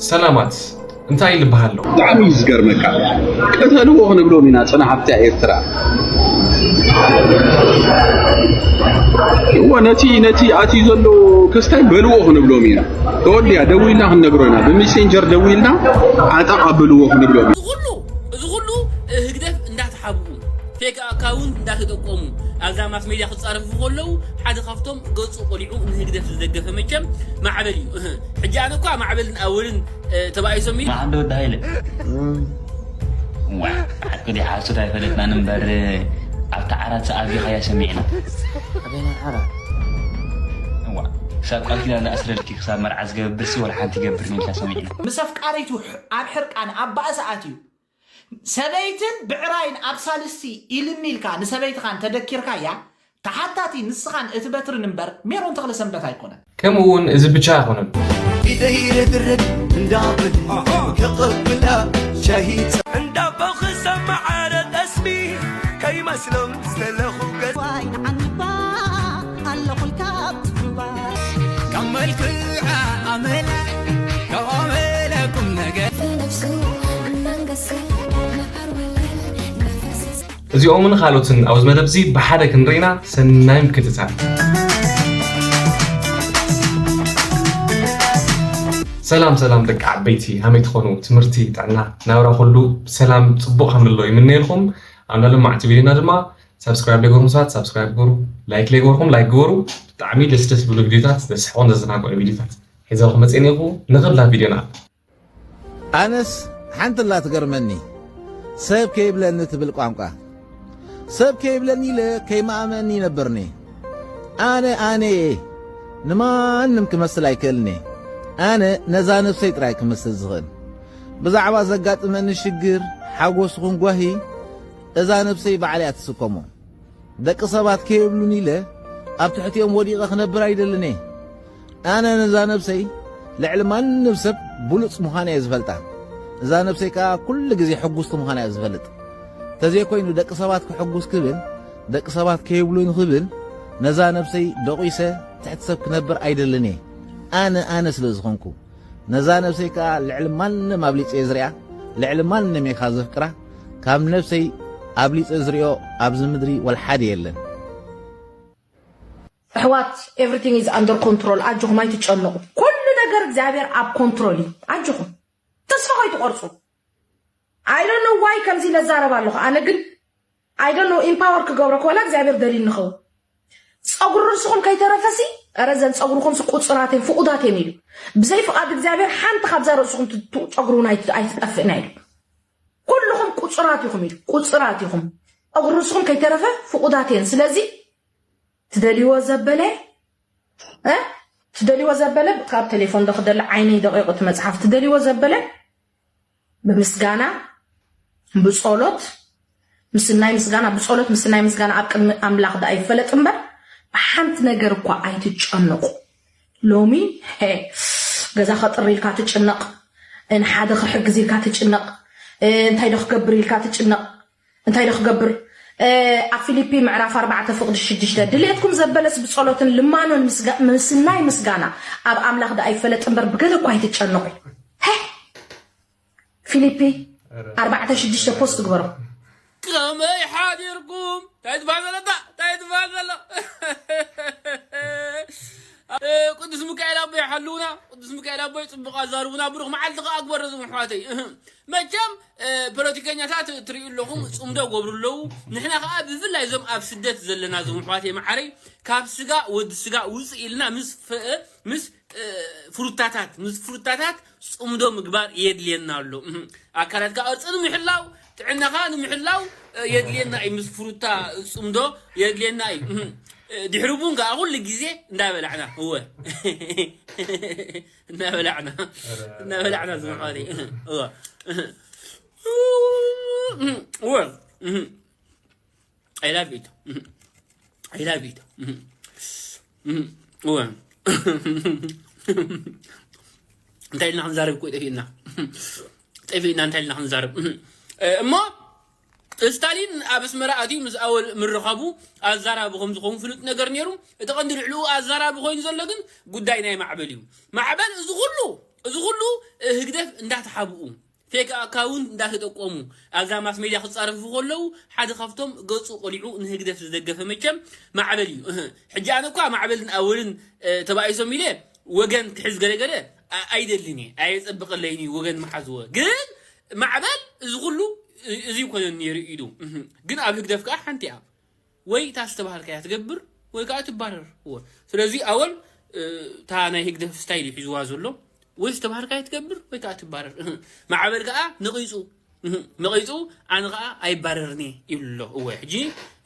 ሰላማት እንታይ ልበሃሎ? ብጣዕሚ እዩ ዝገርመካ። ቅተልዎ ክንብሎም ኢና ጽና ሃብታ ኤርትራ። እወ ነቲ ነቲ ኣትዩ ዘሎ ክስታይ በልዎ ክንብሎም ኢና። ተወዲያ ደዊልና ክንነግሮ ኢና። ብሜሴንጀር ደዊልና ዓጠቕ ኣብልዎ ክንብሎም ኢና። እዚ ኩሉ እዚ ኩሉ ህግደፍ እንዳተሓብኡ ፌክ ኣካውንት እንዳተጠቀሙ ኣብዛ ማስ ሜድያ ክፃረፉ ከለዉ ሓደ ካብቶም ገፁ ቆሊዑ ንህግደፍ ዝደገፈ መቸም ማዕበል እዩ። ሕጂ ኣነ እኳ ማዕበልን ኣወልን ተባኢሶም ኢሉ። መዓዶ ወዲ ሃይለ ዋ ሓቂ ድዩ ሓሶት ኣይፈለጥናን እምበር ኣብታ ዓራት ሰኣቢኻያ ሰሚዕና። ኣበይና ዓራት? እዋ ክሳብ ቃል ኪዳን ዝኣስረልኪ ክሳብ መርዓ ዝገብርሲ ወላ ሓንቲ ይገብርን ኢልካ ሰሚዕና። ምስ ኣፍቃሪቱ ኣብ ሕርቃን ኣብ ባእሲ ኣትዩ ሰበይትን ብዕራይን ኣብ ሳልስቲ ኢልኒ ኢልካ ንሰበይትኻ እንተደኪርካያ ተሓታቲ ንስኻን እቲ በትርን እምበር ሜሮን ተኽለሰንበት ኣይኮነን። ከምኡ እውን እዚ ብቻ ኣይኮነን። ኢደይ ርድርድ እንዳብል ከቕብላ ሻሂ እንዳበኽሰ መዓረ ጠስሚ ከይመስሎም ዝተለኹ ገዛ ዋይ ንዓንባ ኣለኹልካ ብትሩባ ካብ መልክዓ ኣመል ካብ ኣመለ ቁም ነገር ብነብሱ እናንገሰ መዓር ወለል እናፈሰሰ እዚኦምን ካልኦትን ኣብዚ መደብ እዚ ብሓደ ክንርኢና ሰናይ ምክትታል። ሰላም ሰላም ደቂ ዓበይቲ ሃመይ ትኾኑ ትምህርቲ ጥዕና ናብራ ኩሉ ብሰላም ጽቡቕ ከም ንሎ ይምነየልኩም ኣብ ናሎም ማዕቲ ቪድዮና ድማ ሳብስክራይብ ለይገርኩም ሰባት ሳብስክራይብ ግበሩ ላይክ ለይገርኩም ላይክ ግበሩ ብጣዕሚ ደስ ደስ ብሉ ቪድዮታት ዘስሕቑን ዘዘናግዑ ቪድዮታት ሒዘልኩም መፅእን ኢኹ ንኽብላ ቪድዮና ኣነስ ሓንቲ ኣላ ትገርመኒ ሰብ ከይብለኒ ትብል ቋንቋ ሰብ ከይብለኒ ኢለ ከይመኣመኒ ይነብርኒ ኣነ ኣነ እየ ንማንም ክመስል ኣይክእልኒ ኣነ ነዛ ነብሰይ ጥራይ ክመስል ዝኽእል ብዛዕባ ዘጋጥመኒ ሽግር ሓጎስ ኹን ጓሂ እዛ ነብሰይ ባዕለይ እያ ትስከሞ ደቂ ሰባት ከየብሉኒ ኢለ ኣብ ትሕቲኦም ወዲቐ ክነብር ኣይደልን እየ። ኣነ ነዛ ነብሰይ ልዕሊ ማንም ሰብ ብሉጽ ምዃነይ እየ ዝፈልጣ። እዛ ነብሰይ ከኣ ኩሉ ግዜ ሕጉስቲ ምዃና እየ ዝፈልጥ። ተዘይኮይኑ ደቂ ሰባት ከሕጉስ ክብል፣ ደቂ ሰባት ከየብሉኒ ክብል፣ ነዛ ነብሰይ ደቂሰ ትሕቲ ሰብ ክነብር ኣይደልን እየ። ኣነ ኣነ ስለ ዝኾንኩ። ነዛ ነብሰይ ከኣ ልዕሊ ማንም ኣብሊጸ እየ ዝሪኣ፣ ልዕሊ ማንም እየ ከኣ ዘፍቅራ፣ ካብ ነብሰይ ኣብሊጸ ዝሪኦ ኣብዚ ምድሪ ወላ ሓደ የለን። ኣሕዋት everything is under control ኣጆኹም ኣይትጨነቑ ኩሉ ነገር እግዚኣብሔር ኣብ control እዩ ኣጆኹም ተስፋ ከይትቆርፁ I don't know why ከምዚ ኢለ እዛረብ ኣለኹ ኣነ ግን I don't know empower ክገብረኩ ዋላ እግዚኣብሔር ደልዩ ንኸውን ፀጉሪ ርእስኹም ከይተረፈሲ ኧረ ዘን ፀጉርኹምሲ ቁፁራት እየን ፍቑዳት እየን ኢሉ ብዘይ ፍቓድ እግዚኣብሔር ሓንቲ ካብዛ ርእስኹም ትውፅእ ፀጉሪ እውን ኣይትጠፍእን እያ ኢሉ ኩልኹም ቁፁራት ኢኹም ኢሉ ቁፁራት ኢኹም ፀጉሪ ርእስኹም ከይተረፈ ፍቑዳት እየን ስለዚ ትደልይዎ ዘበለ እ ትደልይዎ ዘበለ ካብ ቴሌፎን ዶ ክደሊ ዓይነይ ደቂቑ እቲ መፅሓፍ ትደልይዎ ዘበለ ብምስጋና ብፀሎት ምስናይ ምስጋና ብፀሎት ምስናይ ምስጋና ኣብ ቅድሚ ኣምላኽ ደኣ ይፈለጥ እምበር ብሓንቲ ነገር እኳ ኣይትጨነቁ ሎሚ ገዛ ከጥሪ ኢልካ ትጭነቕ ንሓደ ክሕግዝ ኢልካ ትጭነቕ እንታይ ዶ ክገብር ኢልካ ትጭነቕ እንታይ ዶ ክገብር ኣብ ፊሊፒ ምዕራፍ ኣርባዕተ ፍቕዲ ሽዱሽተ ድሌትኩም ዘበለስ ብጸሎትን ልማኖን ምስናይ ምስጋና ኣብ ኣምላኽ ደኣ ይፈለጥ እምበር ብገለ እኳ ኣይትጨነቑ ፊሊፒ ኣርባዕተ ሽዱሽተ ፖስት ግበሮ ከመይ ሓዲርኩም እንታይ ትበሃል ዘለታ እንታይ ትበሃል ዘሎ ቅዱስ ሚካኤል ኣቦይ ሓልውና ቅዱስ ሚካኤል ኣቦይ ፅቡቅ ኣዛርቡና ብሩክ መዓልቲ ከዓ ግበሮ ዝም ኣሕዋተይ መቸም ፖለቲከኛታት ትሪኡ ኣለኹም ፅምዶ ገብሩ ኣለዉ ንሕና ከዓ ብፍላይ እዞም ኣብ ስደት ዘለና እዞም ኣሕዋተይ መዓረይ ካብ ስጋ ወዲ ስጋ ውፅእ ኢልና ምስ ምስ ፍሩታታት ምስ ፍሩታታት ፅምዶ ምግባር የድልየና ኣሎ ኣካላትካ ቅርፂ ንምሕላው ጥዕናኻ ንምሕላው የድልየና እዩ ምስ ፍሩታ ፅምዶ የድልየና እዩ ድሕሪ ቡን ከዓ ኩሉ ግዜ እንዳበላዕና እወ እናበላዕና እናበላዕና ዝምሓሪ እወ እወ I love it I love it እወ እንታይ ኢልና ክንዛረብ እኮ ጠፊእና ጠፊእና እንታይ ኢልና ክንዛረብ እሞ ስታሊን ኣብ ኣስመራ ኣትዩ ምስ ኣወል ምርኻቡ ኣዛራቢ ከም ዝኸውን ፍሉጥ ነገር ነይሩ እቲ ቀንዲ ልዕልኡ ኣዛራቢ ኮይኑ ዘሎ ግን ጉዳይ ናይ ማዕበል እዩ ማዕበል እዚ ኩሉ እዚ ኩሉ ህግደፍ እንዳተሓብኡ፣ ፌክ ኣካውንት እንዳተጠቀሙ ኣብዛ ማስ ሜድያ ክጻረፉ ከለዉ፣ ሓደ ካብቶም ገጹ ቆሊዑ ንህግደፍ ዝደገፈ መቸም ማዕበል እዩ። እህ፣ ሕጂ ኣነ እኳ ማዕበልን ኣወልን ተባኢሶም ኢለ ወገን ክሕዝ ገለገለ ኣይደልን እየ፣ ኣየጸብቐለይን እዩ ወገን መሓዝወ። ግን ማዕበል እዚ ኩሉ እዚ ይኮነን ነይሩ ኢሉ። እህ፣ ግን ኣብ ህግደፍ ከዓ ሓንቲ እያ። ወይ እታ ዝተባሃልካያ ትገብር ወይ ከዓ ትባረር። እወ። ስለዚ ኣወል እታ ናይ ህግደፍ ስታይል እዩ ሒዝዋ ዘሎ። ወይ ዝተባሃልካያ ትገብር ወይ ከዓ ትባረር። ማዕበል ከዓ ነቒፁ፣ ነቒፁ፣ ኣነ ከዓ ኣይባረርን እየ ይብሉ ኣሎ። እወ፣ ሕጂ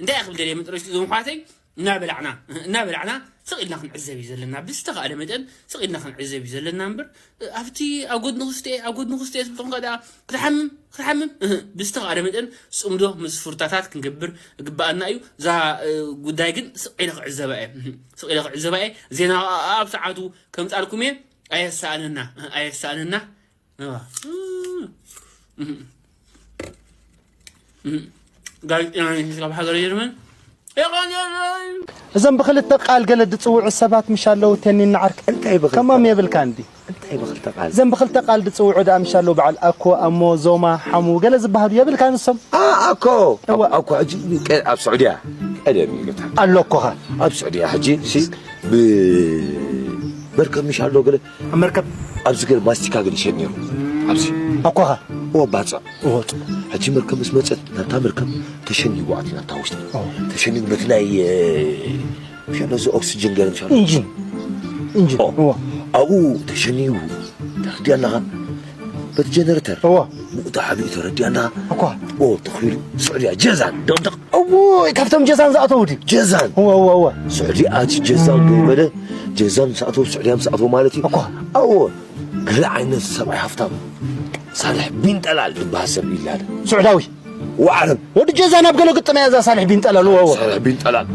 እንታይ እየ ክብል ደልየ መጥረሽቲ እዞም ኣሕዋተይ፣ እናበላዕና እናበላዕና ስቕ ኢልና ክንዕዘብ እዩ ዘለና። ብዝተኻእለ መጠን ስቕ ኢልና ክንዕዘብ እዩ ዘለና እምበር ኣብቲ ኣብ ጎድኒ ክስተ ኣብ ጎድኒ ክስተ ትብልኩም ከኣ ክትሓምም ክትሓምም ብዝተኻእለ መጠን ጽምዶ ምስ ፍርታታት ክንገብር ግባኣና እዩ። እዛ ጉዳይ ግን ስቕ ኢለ ክዕዘባ እየ፣ ስቕ ኢለ ክዕዘባ እየ። ዜና ኣብ ሰዓቱ ከምጻልኩም እየ። ኣየሳእነና ኣየሳእነና። ጋዜጠኛ ካብ ሃገር ጀርመን እዞም ብክልተ ቃል ገለ ዝፅውዑ ሰባት ምሽ ኣለዉ፣ ቴኒና ዓርከይ። እንታይ ብክልተ ከማም ቃል? የብልካ እንዲ። እንታይ ብክልተ ቃል? እዞም ብክልተ ቃል ዝፅውዑ ደኣ ምሽ ኣለዉ፣ በዓል ኣኮ፣ ኣሞ፣ ዞማ፣ ሓሙ ገለ ዝበሃሉ የብልካ ንሶም? ኣ፣ ኣኮ። እዋ። ኣኮ ሕጂ ቀ-፣ ኣብ ስዑድያ ቀደም እዩ ገታ። ኣሎ ኣኮኻ። ኣብ ስዑድያ ሕጂ ሲ ብ-፣ መርከብ ምሽ ኣሎ ገለ ኣብ መርከብ ኣብዚ ገለ ማስቲካ ገለ ይሸጥ ነይሩ። ኣብዚ ኣኮኻ። እዎ፣ ባጽዕ። እዎ። ሕጂ መርከብ ምስ መጸት ናብታ መርከብ ተሸኒጉ ኣትዩ ናብታ ውሽጢ። እዎ። ተሸኒጉ በቲ ናይ፣ እ፣ ምሻ ነዚ ኦክስጅን ገለ ምሻ ኢንጂን። ኢንጂን። ኦ፣ እዎ። ኣብኡ ተሸኒጉ ተረዲኣናኻ። በቲ ጀነሬተር። እዎ። ብኡ ተሓቢኡ ተረዲኣናኻ። እኳ። ኦ፣ ተኺሉ ስዑድያ ጀዛን ደቕደቕ። እዎ፣ ካብቶም ጀዛን ዝኣተዉ ድዩ? ጀዛን። እዎ፣ እዎ፣ እዎ። ስዑድያ ኣቲ ጀዛን ከይበለ፣ ጀዛን ምስ ኣተዉ፣ ስዑድያ ምስ ኣተዉ ማለት እዩ። እኳ። እዎ። ገለ ዓይነት ሰብኣይ ሃፍታም ሳልሕ ቢን ጠላል ዝበሃል ሰብ ይላለ። ስዑዳዊ። ወዓረብ። ወዲ ጀዛ ናብ ገለ ግጥም እያ እዛ ሳልሕ ቢን ጠላል፣ ወ-፣ ወ-። ሳልሕ ቢን ጠላል።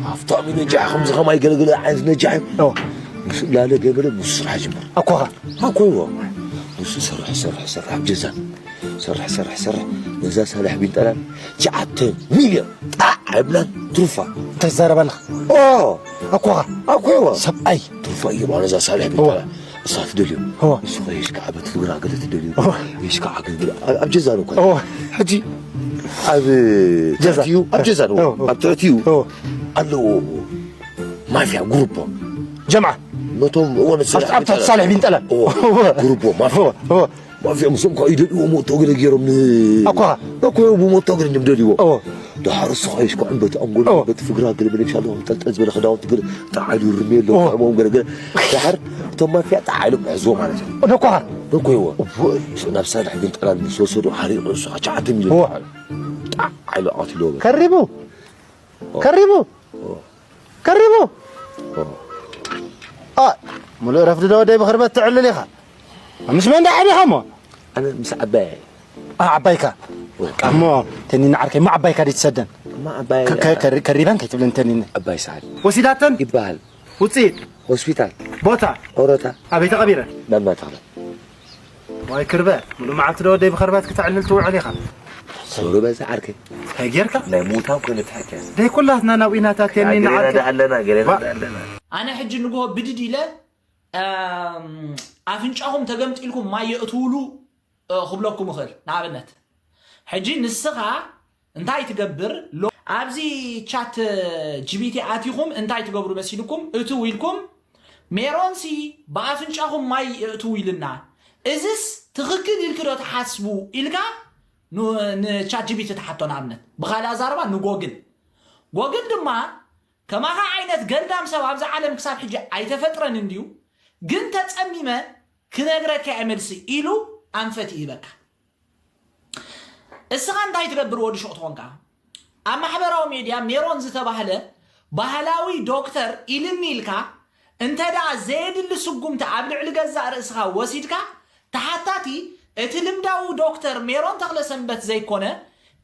ሃፍታም እዩ ነጃሕ፣ ከምዚ ከማይ ገለገለ ዓይነት ነጃሕ እዩ። ኦ። ምስ ላለ ገበለ ምስ ስራሕ ጅምር። ኣኳኻ። ኣኮይዎ። ምስ ሰርሕ፣ ሰርሕ፣ ሰርሕ፣ ኣብ ጀዛ። ሰርሕ፣ ሰርሕ፣ ሰርሕ። ነዛ ሳልሕ ቢን ጠላል ትሽዓተ ሚልዮን ጣዕ ኣይብላን ትሩፋ። እንታይ ትዛረብ ኣለኻ? ኦ። ኣኳኻ። ኣኮይዎ። ሰብኣይ። ትሩፋ እዩ፣ ነዛ ሳልሕ ቢን እዋ። ጠላል። እሳ ትደልዮ። እዋ። ንሱ ኸ የሽካዓ በቲ ፍግራ ገለ ትደልዮ። እዋ። የሽካዓ ገለ ኣብ፣ ኣብ ጀዛኑ እኮ። እዋ። ሕጂ ኣብ ጀዛ። ትሕቲኡ፣ ኣብ ጀዛኑ፣ እዋ፣ እዋ። ኣብ ትሕቲኡ እዋ። ኣለዎ ማፍያ ግሩፖ። ጀምዓ። ነቶም እዎ ነዚ ኣብቲ፣ ኣብቲ ሳልሕ ቢን ጠላል። እዎ። እዋ። ግሩፖ ማፍያ። እዋ፣ እዋ። ማፍያ ምስኦም እኳ ይደልዎ ሞቶ ገለ ገይሮም ን-፣ ኣኳ። እኮ ብሞቶ ገለ እዮም ደልዎ። እዎ። ደሓር እሱ ኸይሽ ኳዕን በቲ ኣንጎል እዎ። በቲ ፍግራ ገለ በለ ሻሎ ጠልጠል ዝበለ ክዳውንቲ ገለ ጣዓሉ ርሜሎ እዎ። ከምኦም ገለ ገለ። ደሓር እቶም ማፍያ ጣዓሉ ሕዝቦ ማለት እዩ። ነኳ። ነኮ ይዎ። እዎ። ናብ ሳልሕ ቢን ጠላል ምስ ወሰዱ ሓሪቑ ንሱ ኸዓ ትሽዓተ ሚልዮን እዎ። ጣዓሉ። ጣዓሉ ኣትሎ። ከሪቡ። እዎ። ከሪቡ። እዎ። ከሪቡ። እዎ። ኣ፣ ሙሉእ ረፍዲ ዶ ወደይ ብኽርበት ትዕልል ኢኻ? ምስ መን ደኣ ሓዲኻ እሞ? ኣነ ምስ ዓባይ። ኣ፣ ዓባይካ። እሞ፣ ተኒኒ ዓርከይ፣ እሞ ዓባይካ ድዩ ትሰደን? እሞ ዓባይ ከ-፣ ከ-፣ ከሪ-፣ ከሪበን ከይትብለን ተኒኒ። ዓባይ ሰዓል። ወሲዳተን? ይበሃል። ውፅኢት? ሆስፒታል። ቦታ? ኦሮታ። ኣበይ ተቐቢረን? ማማታኸ። ዋይ ክርበ፣ ሙሉእ መዓልቲ ዶ ወደይ ብኸርበት ክተዕልል ትውዕል ኢኻ? ዞሮ በዛ ዓርከይ። እንታይ ጌርካ? ናይ ሙታን ኮይነ ተሓኪያ። ደይ ኩላትና ናብ ኢናታት የኒ ገለና ንዓርከይ። ደኣ ኣለና፣ ገለና ዋ- ደኣ ኣለና። ኣነ ሕጂ ንግሆ ብድድ ኢለ፣ እም፣ ኣፍንጫኹም ተገምጢልኩም ማይ የእትውሉ፣ እ፣ ክብለኩም እኽእል። ንኣብነት፣ ሕጂ ንስኻ እንታይ ትገብር? ሎ-፣ ኣብዚ ቻት ጂ ቢ ቲ ኣቲኹም እንታይ ትገብሩ መሲልኩም? እትው ኢልኩም፣ "ሜሮንሲ ብኣፍንጫኹም ማይ የእትው ኢልና፣ እዝስ ትኽክል ኢልኪ ዶ ትሓስቡ?" ኢልካ ን-፣ ንቻት ጂ ቢ ቲ ትሓቶ። ንኣብነት፣ ብኻልእ ኣዛርባ ንጎግል። ጎግል ድማ፣ "ከማኻ ዓይነት ገልዳም ሰብ ኣብዚ ዓለም ክሳብ ሕጂ ኣይተፈጥረን እንድዩ፣ ግን ተጸሚመ ክነግረካ እየ መልሲ" ኢሉ ኣንፈት ይህበካ። እስኻ እንታይ ትገብር ወዲ ሹቕ ተኾንካ? ኣብ ማሕበራዊ ሜድያ ሜሮን ዝተባህለ ባህላዊ ዶክተር ኢልኒ ኢልካ እንተ ደኣ ዘየድሊ ስጉምቲ ኣብ ልዕሊ ገዛእ ርእስኻ ወሲድካ፣ ተሓታቲ እቲ ልምዳዊ ዶክተር ሜሮን ተኽለሰንበት ዘይኮነ፣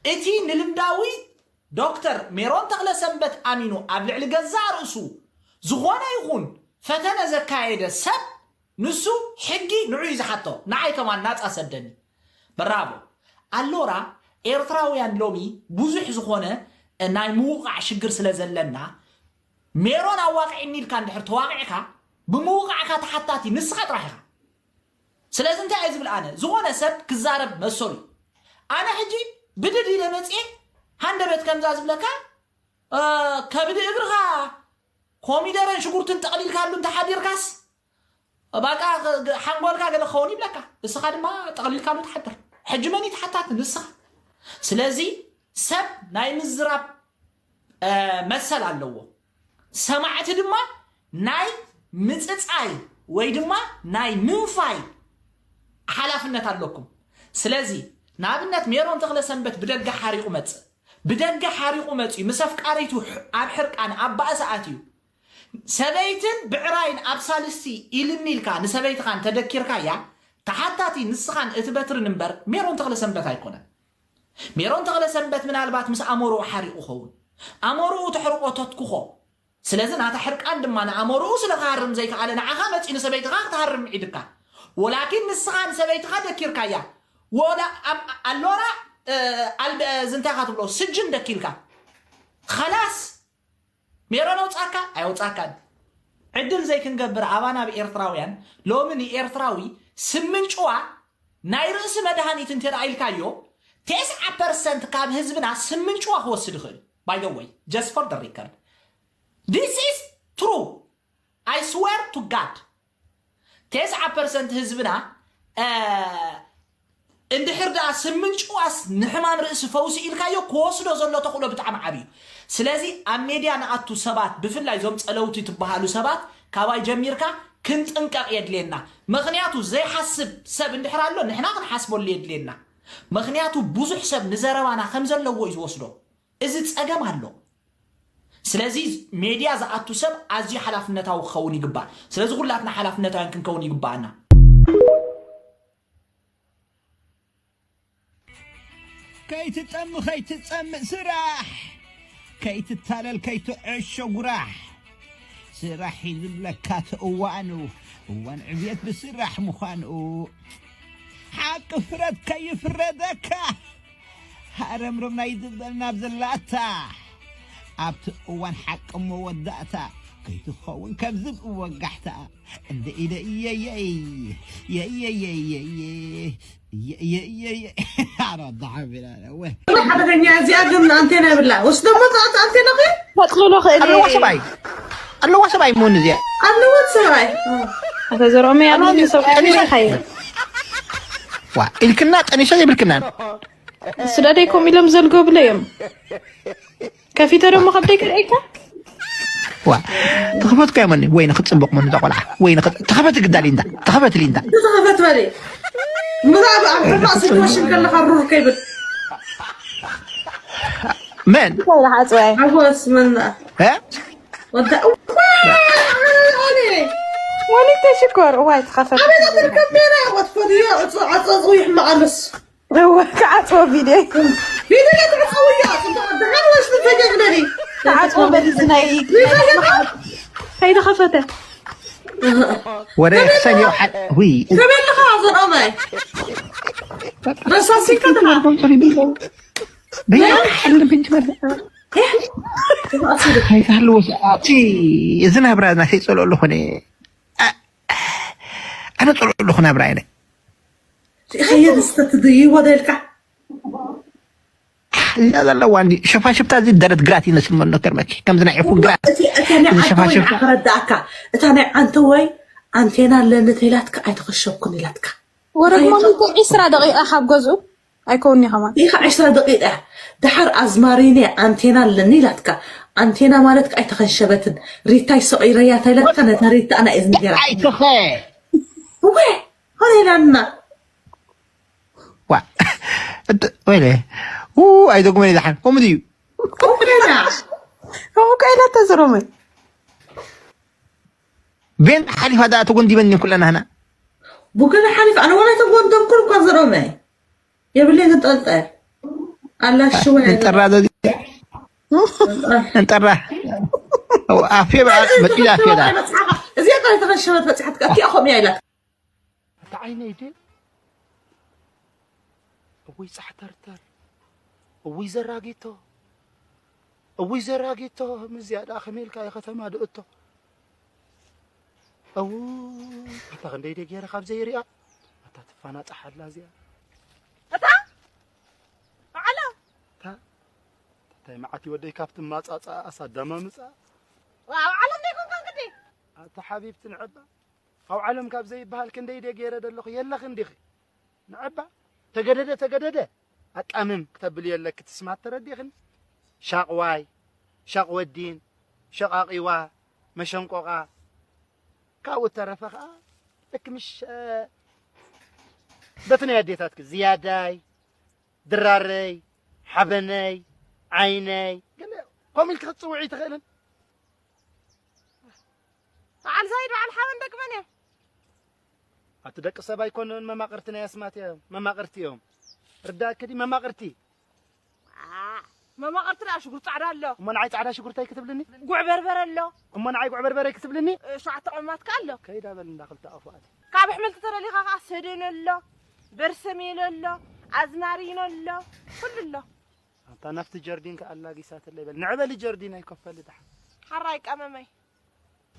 እቲ ንልምዳዊ ዶክተር ሜሮን ተኽለሰንበት ኣሚኑ ኣብ ልዕሊ ገዛእ ርእሱ ዝኾነ ይኹን ፈተነ ዘካየደ ሰብ፣ ንሱ ሕጊ ንዑ እዩ ዝሓቶ። ንዓይ ከማን ናጻ ሰደኒ። ብራቮ። ኣሎራ ኤርትራውያን ሎሚ ብዙሕ ዝኾነ ናይ ምውቓዕ ሽግር ስለ ዘለና፣ ሜሮን ኣዋቒዕኒ ኢልካ እንድሕር ተዋቒዕካ፣ ብምውቓዕካ ተሓታቲ ንስኻ ጥራሕ ኢኻ። ስለዚ እንታይ እየ ዝብል? ኣነ ዝኾነ ሰብ ክዛረብ መሰሉ እዩ። ኣነ ሕጂ ብድድ ኢለ መፅየ ሃንደበት ከምዛ ዝብለካ፣ እ፣ ከብዲ እግርኻ ኮሚደረን ሽጉርትን ጠቕሊልካሉ እንተሓዲርካስ፣ ባቃ ሓንጎልካ ገለ ክኸውን ይብለካ፣ ንስኻ ድማ ጠቕሊልካሉ ትሓድር። ሕጂ መን እዩ ተሓታቲ? ንስኻ። ስለዚ ሰብ ናይ ምዝራብ፣ እ፣ መሰል ኣለዎ። ሰማዕቲ ድማ ናይ ምጽጻይ ወይ ድማ ናይ ምንፋይ ሓላፍነት ኣለኩም። ስለዚ ንኣብነት ሜሮን ተኽለ ሰንበት ብደገ ሓሪቑ መጽእ፣ ብደገ ሓሪቑ መጽኡ ምስ ኣፍቃሪቱ ኣብ ሕርቃን ኣብ ባእሲ ኣትዩ፣ ሰበይትን ብዕራይን ኣብ ሳልስቲ ኢልኒ ኢልካ ንሰበይትኻ እንተደኪርካያ፣ ተሓታቲ ንስኻን እቲ በትርን እምበር ሜሮን ተኽለ ሰንበት ኣይኮነን። ሜሮን ተኽለ ሰንበት ምናልባት ምስ ኣሞርኡ ሓሪቑ ኸውን። ኣሞርኡ ተሕርቆ ተትኩኾ። ስለዚ ናታ ሕርቃን ድማ ንኣሞርኡ ስለ ክሃርም ዘይከኣለ ንዓኻ መጺኡ ንሰበይትኻ ክትሃርም ምዒድካ። ወላኪን ንስኻ ንሰበይትኻ ደኪርካያ። ወላ ኣብ ኣሎራ፣ እ፣ ኣልበ-፣ እዚ እንታይ ኢኻ ትብሎ? ስጅን ደኪልካ። ኸላስ ሜሮን ኣውጻካ ኣይወጻካን። ዕድል ዘይክንገብር ኣባና ብኤርትራውያን ሎሚ ንኤርትራዊ ስምንጭዋ ናይ ርእሲ መድሃኒት እንተ ደኣ ኢልካዮ፣ ተስዓ ፐርሰንት ካብ ህዝብና ስምንጭዋ ክወስድ ይኽእል እዩ። By the way, just for the record, this is true. I swear to God. ተስዓ ፐርሰንት ህዝብና፣ እ፣ እንድሕር ደኣ ስምንጭዋስ ንሕማም ርእሲ ፈውሲ ኢልካዮ ክወስዶ ዘሎ ተኽእሎ ብጣዕሚ ዓብዩ። ስለዚ ኣብ ሜድያ ንኣቱ ሰባት፣ ብፍላይ እዞም ጸለውቲ ትበሃሉ ሰባት፣ ካባይ ጀሚርካ ክንጥንቀቕ የድልየና። ምኽንያቱ ዘይሓስብ ሰብ እንድሕር ኣሎ ንሕና ክንሓስበሉ የድልየና። ምኽንያቱ ብዙሕ ሰብ ንዘረባና ከም ዘለዎ እዩ ዝወስዶ። እዚ ጸገም ኣሎ። ስለዚ ሜድያ ዝኣቱ ሰብ ኣዝዩ ሓላፍነታዊ ክኸውን ይግባእ። ስለዚ ኩላትና ሓላፍነታውያን ክንከውን ይግባኣና። ከይትጠሚ ከይትጸምእ ስራሕ፣ ከይትታለል ከይትዕሾ ጉራሕ። ስራሕ እዩ ዝብለካ እቲ እዋኑ፣ እዋን ዕብየት ብስራሕ ምዃኑ። ሓቂ ፍረድ ከይፍረደካ፣ ሃረምርም ናይ ዝበል ናብ ዘላታ። ኣብቲ እዋን ሓቂ መወዳእታ፣ ከይትኸውን ከም ዝብኢ ወጋሕታ። እንደ ኢደ እየየይ፣ የየየየየ፣ የየየየ። ኣረ ወዲ ሓቢራ፣ ወ። ሓደገኛ እዚኣ ግን ኣንቴና የብላ። ወስ ደሞ ጣት ኣንቴና ኸ? ተጥልሎ ኸእሊ። ኣለዋ ሰብኣይ። ኣለዋ ሰብኣይ መሆን እዚኣ። ኣለዋ ሰብኣይ። ኣታ ዘርኦመይ ኣለዋ ኣለዋ ሰብኣይ ጠኒሳ። ኸይር። ዋ፣ ኢልክና ጠኒሳ ዘይብልክና። ስደደይ ኮም ኢሎም ዘልጎብለ እዮም። ከፊተ ደሞ ከብደይ ክርእየካ። ዋ፣ ተኸፈትካ እያ መኒ? ወይኒ ክትጽብቕ መኒ እዛ ቆልዓ? ወይኒ ክት-፣ ተኸፈት ግዳ ሊንዳ፣ ተኸፈት ሊንዳ። ተኸፈት በሊ። ምዛ ኣብ፣ ኣብ ሕማቕ ሲትዌሽን ከለኻ ሩር ከይብል። መን? እንታይ ደኣ ዓጽዋይ? ሓጎስ መን ደኣ? እ? ወዳ፣ እዋይ፣ ኣነ። ሞኒክ ተሽኮር፣ እዋይ፣ ተኸፈት። ኣበይ ትርከብ ሜራ? ወትፈድዮ፣ ዕጹ-፣ ዓጸጽ ይሕማቕ ኣነስ። እወ፣ ክዓጽዎ ቪድዮ። ቪድዮ ክትዕጸው እያ፣ ጽቡቕ። ደሓን ወይስ ንፈገግ በሊ? ክዓጽዎ በሊ፣ እዚ ናይ ቪድዮ ከይተኸፈተ። ወረ ሰልዮ ሓ-፣ ውይ። ከመይ ኣለኻ ዘርኦመይ? ረሳሲካ ደሓ። በይ፣ ሓልም እንጂ በል። ከይትሃልዎ ሰዓቲ እዚ ናብራ ናተይ ጸልኦ ኣለኹ እኔ። ኣ-፣ ኣነ ጸልኦ ኣለኹ ናብራ እኔ። ሪኢኻዮ ድስተ ትድይቦ ዶ ኢልካ? እዛ ዘለዋ እንዲ ሸፋሽፍታ እዚ ደረት ግራት ይመስል መኖ ከርመኪ። ከምዚ ናይ ዕፉን ግራት። እቲ፣ እታ ናይ እዚ ዓንተወይ ሸፋሽፍታ። ንዓ ክረዳእካ። እታ ናይ ዓንተወይ ኣንቴና ኣለኒ ተይላትካ ኣይተኸሸብኩን ኢላትካ። ወረግ ሪኢኻ? ሞኒተ ዒስራ ደቂቓ ካብ ገዝኡ ኣይከውን'ዩ ከማን። ሪኢኻ ዒስራ ደቂቓ። ደሓር ኣዝማሪነ ኣንቴና ኣለኒ ኢላትካ። ኣንቴና ማለት ከኣ ኣይተኸንሸበትን። ሪታይ ሰቒረያ ተይላትካ ነታ ሪታ ኣነ እየ ዝነገራ። ኣይትኸ። እወ፣ ሆነ ኢላና። ዋ። እት-፣ ወይለ። ው፣ ኣይደግሞን ይዛሓን። ከምኡ ድዩ? ከምኡ ከይዳ። ከምኡ ከይዳ ተዝሮመ። ቤን ሓሊፋ ደኣ ተጎንዲበን ኩለን ኣህና። ቡገለ ሓሊፍ ኣነ ወላ ተጎንደምኩን እኳ ዝሮመ። የብለይ ዝጠልጠል። ኣላ ሽወ እንጠራ ዘዚ-፣ እንጠራ። ኣፌ በዓ፣ መጺ ኣፌ ደኣ። እዚኣ ቃል ተኸሸበት በጺሓትካ። እቲኣ ኸምያ ኢላ። ኣታ ዓይነይ ድየ? እውይ ጻሕተርተር፣ እውይ ዘራጊቶ፣ እውይ ዘራጊቶ፣ ከምዚኣ ደኣ ከመይ ኢልካ እየ ከተማ ድእቶ? እው፣ ኣታ ክንደይ ድየ ገይረ ካብ ዘይሪኣ? እታ ትፋናጣ ሓላ እዚኣ እታ ኣዓላ እታ እንታይ መዓት ይወደይ ካብቲ ማጻጻ ኣሳዳማ ምጻ ኣብ ዓለም ዘይኮንካ ግዲ ኣታ ሓቢብቲ ንዕባ ኣብ ዓለም ካብ ዘይበሃል ክንደይ ደ ገይረ ደለኹ የለኽ እንዲኺ ንዕባ ተገደደ ተገደደ ኣቃምም ክተብል የለክ ትስማት ተረዲኽን ሻቕዋይ ሻቕ ወዲን ሸቓቒዋ መሸንቆቓ ካብኡ ተረፈ ኸዓ ልክ ምሽ በቲ ናይ ኣዴታትክ ዝያዳይ ድራረይ ሓበነይ ዓይነይ ገለ ከምኡ ኢልክ ክትፅውዒ ትኽእልን በዓል ዛይድ በዓል ሓበን ደቂ መን እዮም ኣቲ ደቂ ሰብ ኣይኮኑን መማቕርቲ ናይ ኣስማት እዮም መማቕርቲ እዮም ርዳእክ ዲ መማቕርቲ መማቕርቲ ደኣ ሽጉር ፃዕዳ ኣሎ እሞ ንዓይ ፃዕዳ ሽጉርተይ ክትብልኒ ጉዕ በርበረ ኣሎ እሞ ንዓይ ጉዕ በርበረይ ክትብልኒ ሸውዓተ ቀማት ከ ኣሎ ከይዳ በል እንዳ ክልተ ኣፉ ኣቲ ካብ ኣሕምልቲ ተደሊኻ ከዓ ሰደን ኣሎ በርሰሜን ኣሎ ኣዝማሪኖ ኣሎ ኩሉ ኣሎ ኣታ ናብቲ ጀርዲን ከ ኣላጊሳትለይ በል ንዕበሊ ጀርዲን ኣይከፈል ድሓ ሓራይ ቀመመይ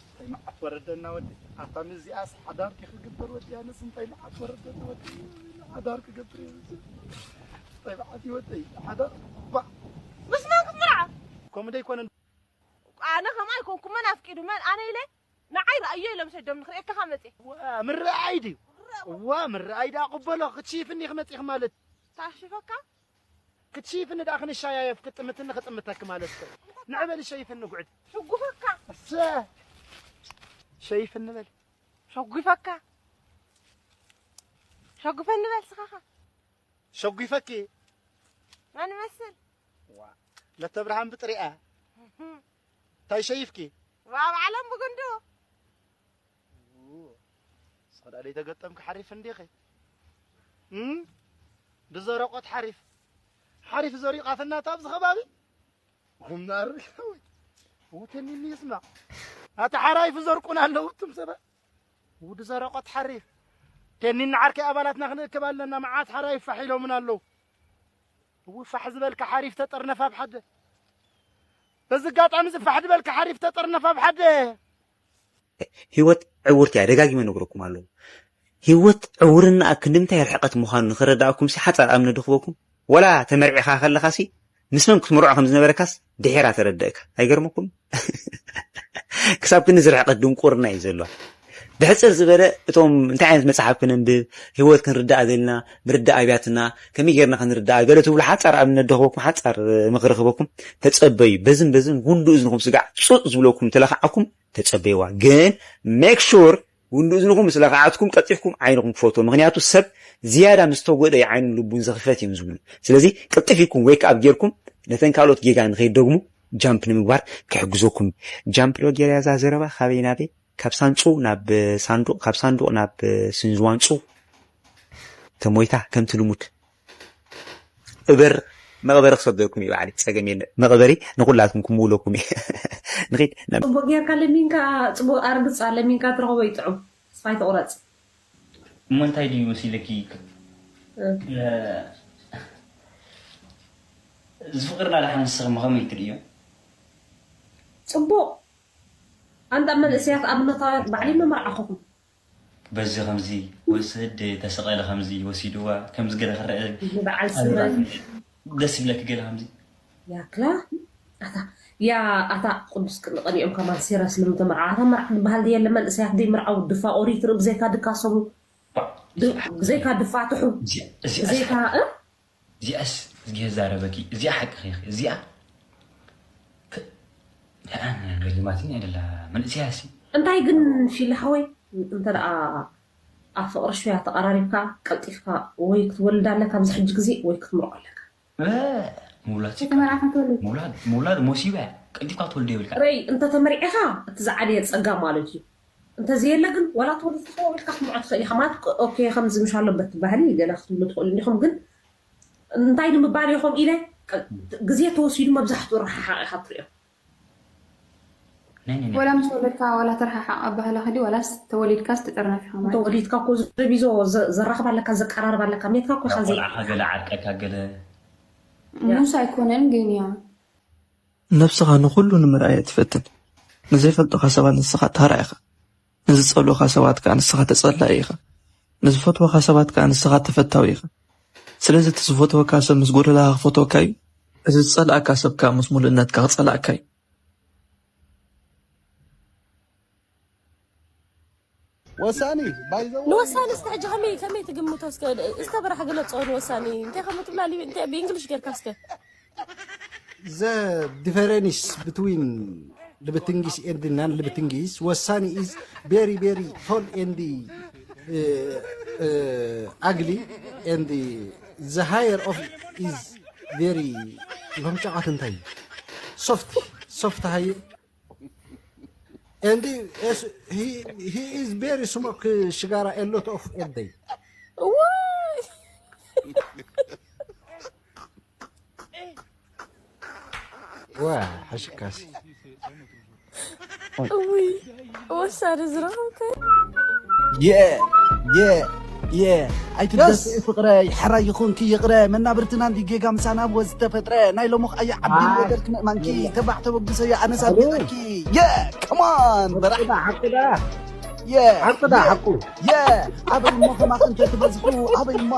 እንታይ መዓት ወረደና ወዲ ኣታ ምዚኣስ ሓዳር ዲ ክግበር ወዲ ኣነስ እንታይ መዓት ወረደኒ ወዲ ሓዳር ክገብር እየ እንታይ መዓት እዩ ወደይ ሓዳር ባ ምስ መን ክትምርዓ ከምኡ ደይኮነ ኣነ ከምኣ ኣይኮንኩ መን ኣፍቂዱ መን ኣነ ኢለ ንዓይ ረኣዮ ኢሎም ሰዶም ንክርእየካ ካብ መፅየ ምርኣይ ድዩ እዋ ምርኣይ ደኣ ቅበሎ ክትሽይፍኒ ክመፅእኺ ማለት ታሽፈካ ክትሽይፍኒ ደኣ ክንሻያየፍ ክጥምትኒ ክጥምተኪ ማለት እኮ እዩ። ንዕበሊ ሸይፍኒ ጉዕድ። ሕጉፈካ። እሰ ሸይፍኒ በል። ሸጉፈካ። ሸጉፈኒ በል ስኻኻ። ሸጒፈኪ። መን መስል? ዋ ለተብርሃን ብጥሪኣ። እንታይ ሸይፍኪ? ዋ በዓሎም ብጉንዱ። ሰዳ ደይተገጠምኪ ሓሪፍ እንዲኺ እም? ብዘረቆት ሓሪፍ ሓሪፍ ዘሪቓትና እታ ኣብዚ ከባቢ ጉምናር ውትኒኒ ይስማዕ ኣቲ ሓራይፍ ዘርቁን ኣለዉ እቱም ሰባት ውዲ ዘረቆት ሓሪፍ ቴኒን ዓርከይ ኣባላትና ክንእክብ ኣለና መዓት ሓራይፍ ፋሕ ኢሎምን ኣለዉ እው ፋሕ ዝበልካ ሓሪፍ ተጠርነፍ ኣብ ሓደ በዚ ኣጋጣሚ እዚ ፋሕ ዝበልካ ሓሪፍ ተጠርነፍ ኣብ ሓደ ህይወት ዕውርቲ እያ ደጋጊመ ነግረኩም ኣለኹ ህይወት ዕውርና ክንዲ ምንታይ ርሕቀት ምዃኑ ንኽረዳእኩም ሲ ሓፃር ኣብነት ድኽበኩም ወላ ተመርዒኻ ከለኻ ሲ ምስ መን ክትምርዖ ከም ዝነበረካስ ድሒራ ተረደእካ ኣይገርመኩም ክሳብ ክንዚ ርሕቀት ድንቁርና እዩ ዘሎ ብሕፅር ዝበለ እቶም እንታይ ዓይነት መፅሓፍ ክነንብብ ህይወት ክንርዳእ ዘለና ምርዳእ ኣብያትና ከመይ ጌርና ክንርዳእ ገለ ትብሉ ሓፃር ኣብነት ደኽበኩም ሓፃር ምኽሪ ክበኩም ተፀበዩ በዝን በዝን ጉንዱ እዝንኹም ስጋዕ ፁፅ ዝብለኩም ተለካዓኩም ተፀበይዋ ግን make sure ጉንዱ እዝንኹም ምስ ለኽዓትኩም ቀልጢፍኩም ዓይንኹም ክፈትዎ ምኽንያቱ ሰብ ዝያዳ ምስ ተጎድአ እዩ ዓይኑን ልቡን ዝኽፈት እዮም ዝብሉ ስለዚ ቅልጥፍ ኢልኩም wake up ጌርኩም ነተን ካልኦት ጌጋ ንኸይደግሙ jump ንምግባር ክሕግዘኩም jump ዶ ጌርያ እዛ ዘረባ ካበይ ናበይ ካብ ሳንፁ ናብ ሳንዱቕ ካብ ሳንዱቕ ናብ ስንዝዋንፁ ተሞይታ ከምቲ ልሙድ እበር መቕበሪ ክሰደኩም እዩ ባዕሊ ፀገም የለ መቕበሪ ንኩላትኩም ክምውለኩም እዩ ንኺድ ናብ ፅቡቅ ጌርካ ለሚንካ ፅቡቅ ኣርግፃ ለሚንካ ትረኽቦ ይጥዑም ስፋይ ትቁረፅ እሞ እንታይ ድዩ መሲለኪ ዝፍቅርና ደሓን ንስኽም ከመይ ትርእዮ ፅቡቅ ኣንዳ መንእሰያት ኣብነታውያን ባዕሊ መመርዓኹኹም በዚ ከምዚ ወስድ ተሰቐለ ከምዚ ወሲድዋ ከምዚ ገለ ክረአ በዓል ስመ ደስ ይብለኪ ገለ ከምዚ ያክላ ኣታ ያ ኣታ ቅዱስ ቅንቐኒኦም ከማን ሲረስ ልምተመርዓ ኣታ መርዓ ዝበሃል ድየለ መንእሰያት ደይ መርዓው ድፋ ኦሪት ርኢ ብዘይካ ድካሰቡ ብዘይካ ድፋትሑ ብዘይካ እዚኣስ እዝጊ ዛረበኪ እዚኣ ሓቂ ኸይኺ እዚኣ ገሊማትኒ ኣይደላ መንእሰያ ሲ እንታይ ግን ፊል ሓወይ እንተ ደኣ ኣብ ፍቕሪ ሽያ ተቐራሪብካ ቀልጢፍካ ወይ ክትወልድ ኣለካ ኣብዚ ሕጂ ግዜ ወይ ክትምርዖ ኣለካ ምውላድ ምውላድ ሞሲባ ቀልጢፍካ ትወልዶ የብልካ ረይ እንተተመርዒኻ እቲ ዝዓበየ ጸጋ ማለት እዩ እንተዘየለ ግን ዋላ ተወሊድካ ኢልካ ክትምርዖ ትኽእል ኢኻ ማለት ኦኬ ከምዚ ምሽ ኣሎ በቲ ባህሊ ገለ ክትብሉ ትኽእሉ እንዲኹም ግን እንታይ ንምባል ኢኹም ኢለ ግዜ ተወሲዱ መብዛሕትኡ ረሓሓቕ ኢኻ ትሪኦ ወላ ምስ ወለድካ ወላ ተረሓሓቕ ኣባህላ ከዲ ወላስ ተወሊድካስ ትጥርነፍ ኢኻ ማለት ተወሊድካ እኮ ዘቢዞ ዘራኽብ ኣለካ ዘቀራርብ ኣለካ ሜትካ እኮ ኢኻ ዘይ ቆልዓኻ ገለ ዓርቀካ ገለ ሙስ ኣይኮነን ግን ያ ነብስኻ ንኹሉ ንምርኣይ እያ ትፈትን። ንዘይፈልጡኻ ሰባት ንስኻ ታራ ኢኻ። ንዝጸልኡኻ ሰባት ከኣ ንስኻ ተጸላኢ ኢኻ። ንዝፈትወኻ ሰባት ከኣ ንስኻ ተፈታዊ ኢኻ። ስለዚ እቲ ዝፈትወካ ሰብ ምስ ጎደለኻ ክፈትወካ እዩ። እዚ ዝጸልኣካ ሰብ ከኣ ምስ ሙሉእነትካ ክጸልኣካ እዩ። ወሳኒ ባይዘው ንወሳኒ እስከ ሕጂ ከመይ ከመይ ትግምቶ እስከ እስከ በራሕ ግለጾ ንወሳኒ እንታይ ከም ትብላ እንታይ ብእንግሊሽ ጌርካ እስከ the difference between Libtingis and non Libtingis. Wasani is very, very tall and the uh, uh, ugly, and the, the higher of is very soft, soft high. And he, is- he, he is very smoke uh, shigara a lot of every day. ዋይ Wow, hashikasi. እውይ ወሳኒ ዝረኸብከ Yeah, yeah, yeah. ኣይትደስ ፍቅረ ይሕራይ ይኹንኪ ይቕረ መናብርትና እንዲ ጌጋ ምሳና ብወ ዝተፈጥረ ናይ ሎሙኽ ኣያ ዓቢ ነገር ክምእማንኪ ተባዕ ተበግሰያ ኣነሳ ቤጠኪ Yeah, come on በራሕ ሓቅዳ Yeah, ሓቅዳ ሓቁ yeah. ኣበይ እሞ ከማኽ እንተ ትበዝሑ ኣበይ እሞ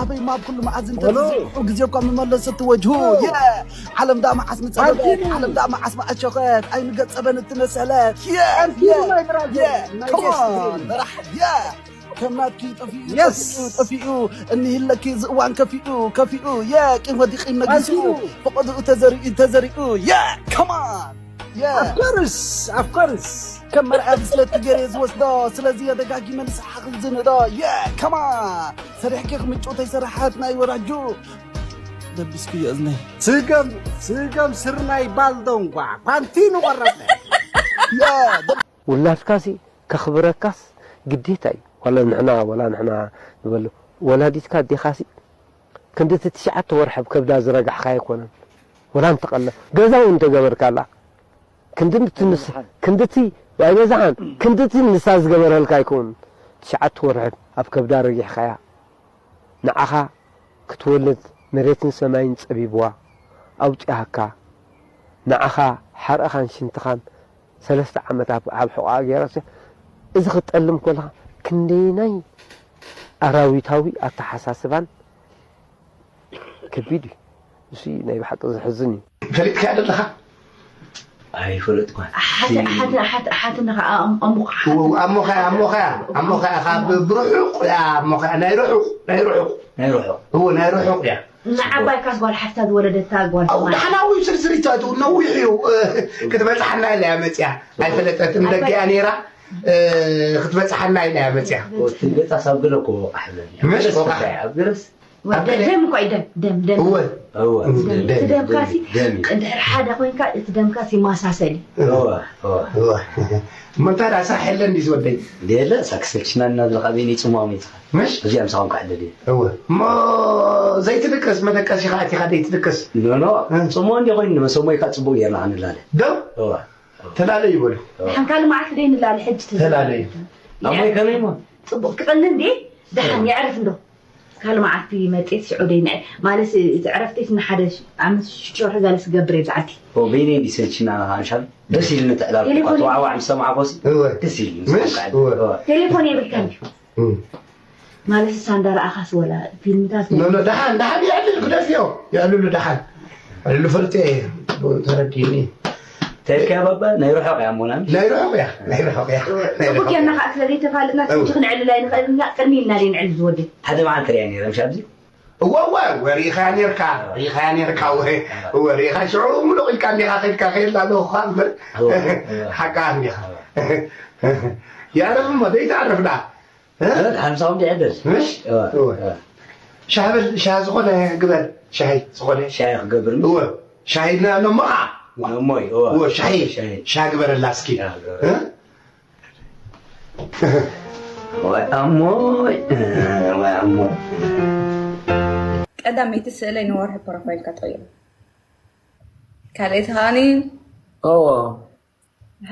ኣበይ እሞ ኣብ ኩሉ መዓዝ እንተ ትዝርሑ ግዜ እኳ ምመለስ እትወጅሁ Yeah. ዓለም ዳ መዓስ ምጸበበት ዓለም ዳ መዓስ መኣሸኸት ኣይንገጸበን እትነሰለት Yeah, yeah, yeah. Come on በራሕ Yeah. ከም ናትኪ ጠፊኡ Yes. ጠፊኡ ጠፊኡ እኒህለኪ ዝእዋን ከፊኡ ከፊኡ Yeah. ቂም ወዲቒ ነጊሱ ፈቐድኡ ተዘሪኡ ተዘሪኡ Yeah. Come on Yeah. Of course, of course. ከም መርኣያ ብስለቲ ገይረ ዝወስዶ ስለዚ የደጋጊመ ንስሓ ክዝንዶ Yeah. Come on ሰሪሕኪ ክምጭው ተይሰራሓት ናይ ወራጁ ደቢስክዮ እዝነይ ስገም ስገም ስርናይ ባልዶ እንኳ ኳንቲኑ ቆረጠ። Yeah. ውላድካሲ ከኽብረካስ ግዴታ እዩ። ዋላ ንሕና ዋላ ንሕና ንበሎ ወላዲትካ ኣዴኻሲ ክንድቲ ትሽዓተ ወርሒ ኣብ ከብዳ ዝረጋሕካ ኣይኮነን። ወላ እንተቐለ ገዛ እውን እንተገበርካላ ክንድቲ ንስ ክንድቲ ኣይበዛሓን ክንድቲ ንሳ ዝገበረልካ ኣይከውን። ትሽዓተ ወርሒ ኣብ ከብዳ ረጊሕካያ ንዓኻ ክትወልድ መሬትን ሰማይን ጸቢብዋ ኣውጺኣካ ንዓኻ ሓርእኻን ሽንትኻን ሰለስተ ዓመት ኣብ ኣብ ሕቖኣ ገይራቶ እዚ ክትጠልም ከለኻ ክንደየናይ ኣራዊታዊ ኣተሓሳስባን ከቢድ እዩ። እሱ ናይ ብሓቂ ዘሕዝን እዩ። ፈሊጥካያ ደለኻ ኣይፈለጥኳን ሓትንኻ ኣሞኻ ኣሞኸያ ኣሞኸያ ኣሞኸያ ካብ ብርሑቕ እያ ኣሞኸያ ናይ ርሑቕ ናይ ርሑቕ ናይ ርሑቕ እዎ ናይ ርሑቕ እያ ንዓባይካስ ጓል ሓፍታ ዝወለደታ ጓል ኣብኡ ትማሊ ዳሕናዊ ስርስሪት እቱ ነዊሕ እዩ ክትበፅሓና ኢላ እያ መፅያ ኣይፈለጠትን ደገያ ነይራ ክትበፅሓና ኢላ እያ መፅያ ትልበጣ ሳብ ገለ እኮ ወቃሕ ብለኒ ምሽ ወቃሕ ኣብ ገለስ ደም እኮ እዩ ደም ደም ደም እወ እወ እቲ ደምካሲ ደም እንድሕር ሓደ ኮይንካ እቲ ደምካሲ ይመሳሰል እዩ እወ እወ እወ እሞ እንታይ ደኣ ስራሕ የለን ድዩ ዝወደይ ደለ ሳክሰልችና እናዝለካ በይነይ ፅሙዋ መይፅኻ ምሽ እዚኣ ምሳኹም ክዕደል እየ እወ እሞ ዘይትድቅስ መደቀሲ ከዓ እቲኻ ዘይትድቅስ ኖኖ እ። ፅሙዋ እንዲ ኮይኑ ንመሰሞይካ ፅቡቅ ጌርና ክንላለ ደው እወ ተላለዩ በሉ ሓንካሊ መዓልቲ ደይ ንላለ ሕጂ ተላለዩ ኣሞይ ከመይ እሞ ፅቡቅ ክቐኒ እንዴ ደሓን የዕርፍ እንዶ ካል መዓልቲ መፅት ሽዑ ደይ ንዕ ማለት እቲ ዕረፍቲ እቲ ንሓደ ዓመት ሽዑ ሕዛለ ስገብር የብዛዓልቲ በይነይ እንዲ ሰልችና ንኻንሻል ደስ ኢልኒ ትዕላል ቴሌፎን ተዋዕዋዕ ምስ ሰማዕኮሲ እወ ደስ ኢልኒ ምሽ እወ ቴሌፎን የብልካን እዩ እም። ማለት እሳ እንዳረኣኻስ ወላ ፊልምታት ኖ ኖ ደሓን ደሓን የዕልል ክደፍዮ የዕልሉ ደሓን ዕልሉ ፈልጥ እየ ተረዲኒ ተልካያ ባባ ናይ ርሑቕ እያ ሞና ናይ ርሑቕ እያ ናይ ርሑቕ እያ ናይ ጽቡቅ ርሑቕ ጌርና እያ ከዓ ስለዘይተፋለጥና እው። ሕጂ ክንዕልል ኣይንኽእልን ኢና ቅድሚ ኢልና ደይ ንዕልል ዝወደይ ሓደ መዓልቲ ሪኣ ነይረ ምሽ ኣብዚ እወ እወ ወሪኢኻያ ኔርካ ሪኢኻያ ኔርካ እወ እወ ሪኢኻ ሽዑ ሙሉቕ ኢልካ እንዲኻ ከድካ ከየላ ኣለኹ እኳ እምበር እወ፣ እወ። ሓቃ እንዲኻ የዕርፍ እሞ ዘይትዓርፍ ደኣ ሓምሳኹም ዲዕደል ምሽ እወ ሻሂ በል ሻሂ ዝኾነ ግበር ሻሂ ዝኾነ ሻሂ ክገብር እወ ሻሂ ኢልና ኣሎ እሞ ኸዓ እሞይ እወ እወ ሻሂ ሻሂ። ሻሂ ግበረላ እስኪ ሻሂ ግበረላ። እ? ወይ ኣሞይ ወይ ኣሞይ ቀዳመይቲ ስእለይ ንወርሒ ፕሮፋይልካ ትቕይሮ። ካልኣይቲ ከዓኒ እዎ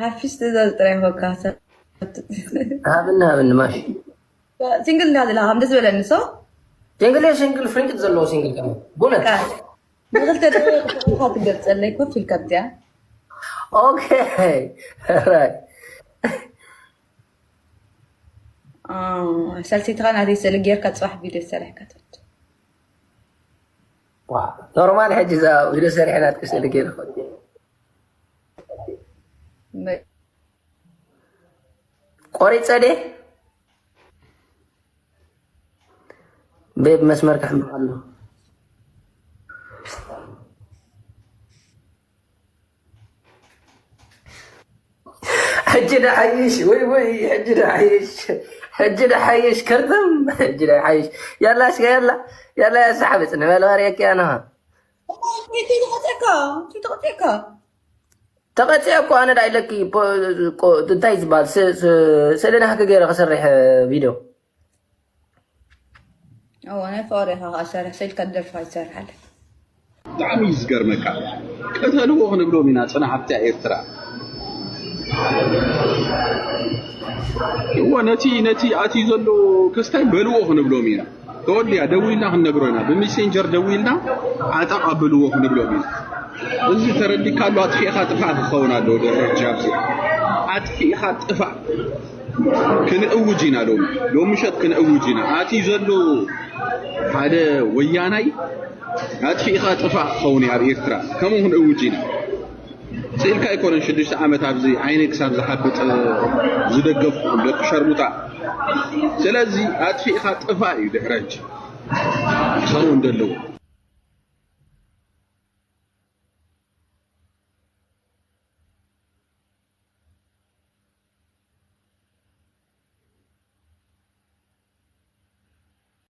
ሓፊሽ ትእዛዝ ጥራይ ይኸካ። ሃብኒ ሃብኒ ማሽ ሲንግል እንዲያ ዘለካ ከም ደስ በለኒ ሶ ሲንግል ሲንግል ፍሪንቅጥ ዘለዎ ሲንግል ከመ ጉነት ንክልተ ደቂቃ ትገልፀለይ ኮፍ ኢልካ ብዚኣ ኦኬ ራይት ሰልሲትኻ ናተይ ስእሊ ጌርካ ጽባሕ ቪድዮ ሰሪሕካ ትወድ። ኖርማል። ሕጂ እዛ ቪድዮ ሰሪሐ ናትኪ ስእሊ ጌረ ቆሪፀ ደ ቤብ መስመር ከሕምቕ ኣሎ። ሕጂ ደሓይሽ ወይ ወይ ሕጂ ደሓይሽ ሕጂ ደሓይሽ ከርተም ሕጂ ደሓይሽ ያላ እስከ ያላ ያላ ያሳሓብጽ ንበል ባርየኪ ኣነኻ ተቐፅካ ተቐፅካ ተቐጽያ እኮ ኣነ ዳ ኢለኪ እንታይ ዝበሃል ስእሊ ናህኪ ገይረ ክሰርሕ ቪድዮ እዎ ናይ ፍቕሪ ኢኻ ከዓ ሰሪሕ ስኢልካ ደርፊ ኣይትሰርሓለ ብጣዕሚ እዩ ዝገርመካ። ቅተልዎ ክንብሎም ኢና ጽናሓፍቲ ኤርትራ። እወ ነቲ ነቲ ኣትዩ ዘሎ ክስታይ በልዎ ክንብሎም ኢና። ተወዲያ ደዊልና ክንነግሮ ኢና። ብሜሴንጀር ደዊልና ዓጠቕ ኣብልዎ ክንብሎም ኢና። እዚ ተረዲካ ኣሎ ኣጥፊእኻ ጥፋእ ክኸውን ኣለዎ። ደረጃ ኣብዚ ኣጥፊእኻ ጥፋእ ክንእውጅ ኢና ሎሚ ሎሚ ምሸት ክንእውጅ ኢና ኣቲ ዘሎ ሓደ ወያናይ ኣጥፊእኻ ጥፋእ ክኸውን እዩ ኣብ ኤርትራ ከምኡ ክንእውጅ ኢና ስኢልካ ኣይኮነን ሽዱሽተ ዓመት ኣብዚ ዓይነይ ክሳብ ዝሓብጥ ዝደገፍኩም ደቂ ሸርሙጣ ስለዚ ኣጥፊእኻ ጥፋእ እዩ ድሕረጅ ክኸውን ዘለዎ